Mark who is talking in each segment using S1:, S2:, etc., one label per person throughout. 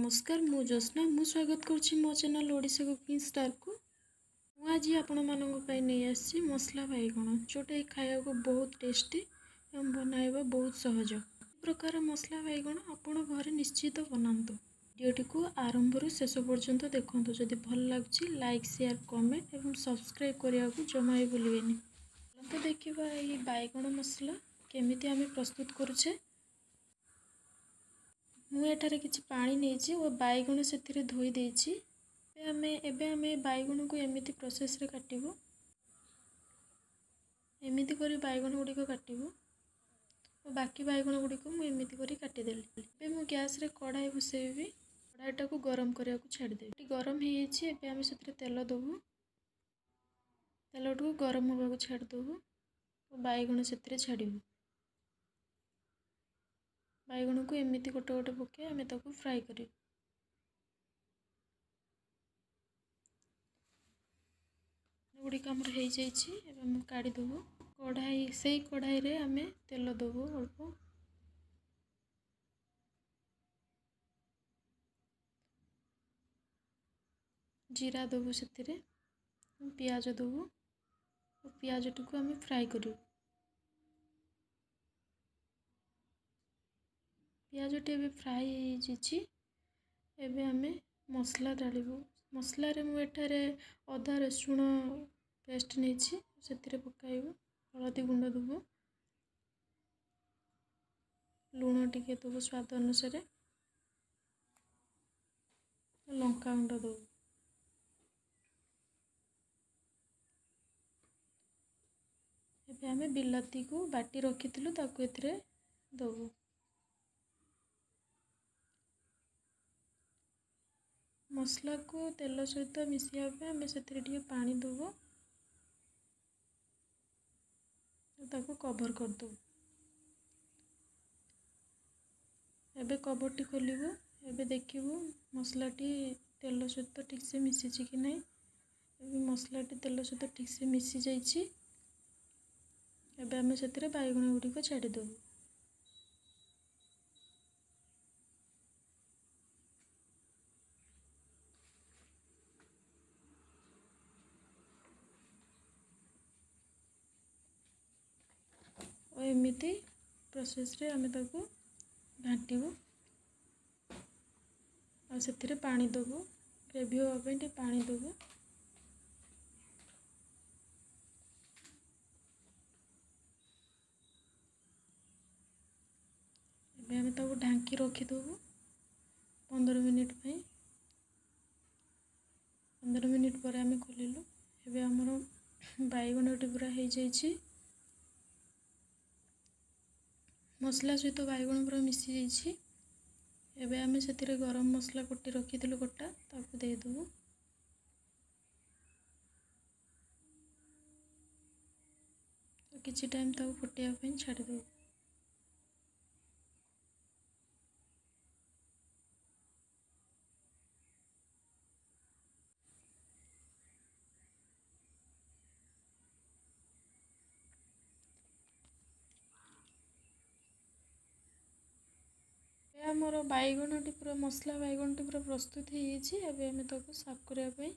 S1: ନମସ୍କାର, ମୁଁ ଜ୍ୟୋତ୍ସ୍ନା। ମୁଁ ସ୍ୱାଗତ କରୁଛି ମୋ ଚ୍ୟାନେଲ୍ ଓଡ଼ିଶା କୁକିଂ ଷ୍ଟାରକୁ। ମୁଁ ଆଜି ଆପଣମାନଙ୍କ ପାଇଁ ନେଇ ଆସିଛି ମସଲା ବାଇଗଣ, ଯେଉଁଟାକି ଖାଇବାକୁ ବହୁତ ଟେଷ୍ଟି ଏବଂ ବନାଇବା ବହୁତ ସହଜ। ପ୍ରକାର ମସଲା ବାଇଗଣ ଆପଣ ଘରେ ନିଶ୍ଚିତ ବନାନ୍ତୁ। ଭିଡ଼ିଓଟିକୁ ଆରମ୍ଭରୁ ଶେଷ ପର୍ଯ୍ୟନ୍ତ ଦେଖନ୍ତୁ। ଯଦି ଭଲ ଲାଗୁଛି, ଲାଇକ୍, ସେୟାର, କମେଣ୍ଟ ଏବଂ ସବସ୍କ୍ରାଇବ୍ କରିବାକୁ ଜମା ବି ଭୁଲିବେନି। ଚାଲନ୍ତୁ ଦେଖିବା ଏହି ବାଇଗଣ ମସଲା କେମିତି ଆମେ ପ୍ରସ୍ତୁତ କରୁଛେ। ମୁଁ ଏଠାରେ କିଛି ପାଣି ନେଇଛି ଓ ବାଇଗଣ ସେଥିରେ ଧୋଇ ଦେଇଛି। ଏବେ ଆମେ ବାଇଗଣକୁ ଏମିତି ପ୍ରୋସେସ୍ରେ କାଟିବୁ। ଏମିତି କରି ବାଇଗଣ ଗୁଡ଼ିକ କାଟିବୁ ଓ ବାକି ବାଇଗଣ ଗୁଡ଼ିକୁ ମୁଁ ଏମିତି କରି କାଟିଦେଲି। ଏବେ ମୁଁ ଗ୍ୟାସ୍ରେ କଢ଼ାଇ ବସେଇବି। କଢ଼ାଇଟାକୁ ଗରମ କରିବାକୁ ଛାଡ଼ିଦେବି। ଗରମ ହେଇଯାଇଛି। ଏବେ ଆମେ ସେଥିରେ ତେଲ ଦେବୁ। ତେଲଟିକୁ ଗରମ ହେବାକୁ ଛାଡ଼ିଦେବୁ ଓ ବାଇଗଣ ସେଥିରେ ଛାଡ଼ିବୁ। ବାଇଗଣକୁ ଏମିତି ଗୋଟେ ଗୋଟେ ପକାଇ ଆମେ ତାକୁ ଫ୍ରାଏ କରିବୁ। ଗୁଡ଼ିକ ଆମର ହେଇଯାଇଛି। ଏବେ ଆମେ କାଢ଼ିଦେବୁ। ସେଇ କଢ଼ାଇରେ ଆମେ ତେଲ ଦେବୁ ଅଳ୍ପ। ଜିରା ଦେବୁ ସେଥିରେ, ପିଆଜ ଦେବୁ ଓ ପିଆଜଟିକୁ ଆମେ ଫ୍ରାଏ କରିବୁ। ପିଆଜଟି ଏବେ ଫ୍ରାଏ ହେଇଯାଇଛି। ଏବେ ଆମେ ମସଲା ଢାଳିବୁ। ମସଲାରେ ମୁଁ ଏଠାରେ ଅଦା ରସୁଣ ପେଷ୍ଟ ନେଇଛି, ସେଥିରେ ପକାଇବୁ। ହଳଦୀ ଗୁଣ୍ଡ ଦେବୁ, ଲୁଣ ଟିକେ ଦେବୁ ସ୍ୱାଦ ଅନୁସାରେ, ଲଙ୍କା ଗୁଣ୍ଡ ଦେବୁ। ଏବେ ଆମେ ବିଲାତିକୁ ବାଟି ରଖିଥିଲୁ, ତାକୁ ଏଥିରେ ଦେବୁ। ମସଲାକୁ ତେଲ ସହିତ ମିଶିବା ପାଇଁ ଆମେ ସେଥିରେ ଟିକେ ପାଣି ଦେବୁ, ତାକୁ କଭର୍ କରିଦେବୁ। ଏବେ କଭର୍ଟି ଖୋଲିବୁ। ଏବେ ଦେଖିବୁ ମସଲାଟି ତେଲ ସହିତ ଠିକ୍ସେ ମିଶିଛି କି ନାହିଁ। ଏବେ ମସଲାଟି ତେଲ ସହିତ ଠିକ୍ସେ ମିଶିଯାଇଛି। ଏବେ ଆମେ ସେଥିରେ ବାଇଗଣ ଗୁଡ଼ିକ ଛାଡ଼ିଦେବୁ ଓ ଏମିତି ପ୍ରୋସେସ୍ରେ ଆମେ ତାକୁ ଘାଣ୍ଟିବୁ ଆଉ ସେଥିରେ ପାଣି ଦେବୁ। ଗ୍ରେଭି ହେବା ପାଇଁ ଟିକେ ପାଣି ଦେବୁ। ଏବେ ଆମେ ତାକୁ ଢାଙ୍କି ରଖିଦେବୁ 15 ମିନିଟ୍ ପାଇଁ। 15 ମିନିଟ୍ ପରେ ଆମେ ଖୋଲିଲୁ। ଏବେ ଆମର ବାଇଗଣଟି ପୁରା ହେଇଯାଇଛି। ମସଲା ସହିତ ବାଇଗଣ ପୁରା ମିଶିଯାଇଛି। ଏବେ ଆମେ ସେଥିରେ ଗରମ ମସଲା କୁଟି ରଖିଥିଲୁ ଗୋଟା, ତାକୁ ଦେଇଦେବୁ। କିଛି ଟାଇମ୍ ତାକୁ ଫୁଟିବା ପାଇଁ ଛାଡ଼ିଦେବୁ। ଏବେ ଆମର ବାଇଗଣଟି ପୁରା, ମସଲା ବାଇଗଣଟି ପୁରା ପ୍ରସ୍ତୁତ ହେଇଯାଇଛି। ଏବେ ଆମେ ତାକୁ ସର୍ଭ କରିବା ପାଇଁ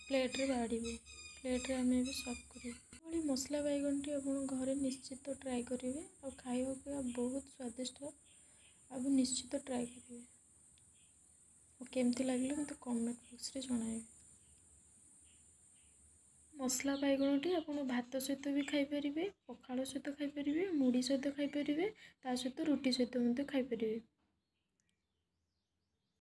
S1: ପ୍ଲେଟ୍ରେ ବାଢ଼ିବୁ। ପ୍ଲେଟ୍ରେ ଆମେ ଏବେ ସର୍ଭ କରିବୁ। ଏଭଳି ମସଲା ବାଇଗଣଟି ଆପଣ ଘରେ ନିଶ୍ଚିତ ଟ୍ରାଏ କରିବେ ଆଉ ଖାଇବାକୁ ଏହା ବହୁତ ସ୍ୱାଦିଷ୍ଟ। ଆଉ ନିଶ୍ଚିତ ଟ୍ରାଏ କରିବେ ଆଉ କେମିତି ଲାଗିଲା ମୋତେ କମେଣ୍ଟ ବକ୍ସରେ ଜଣାଇବେ। ମସଲା ବାଇଗଣଟି ଆପଣ ଭାତ ସହିତ ବି ଖାଇପାରିବେ, ପଖାଳ ସହିତ ଖାଇପାରିବେ, ମୁଢ଼ି ସହିତ ଖାଇପାରିବେ, ତା ସହିତ ରୁଟି ସହିତ ମଧ୍ୟ ଖାଇପାରିବେ।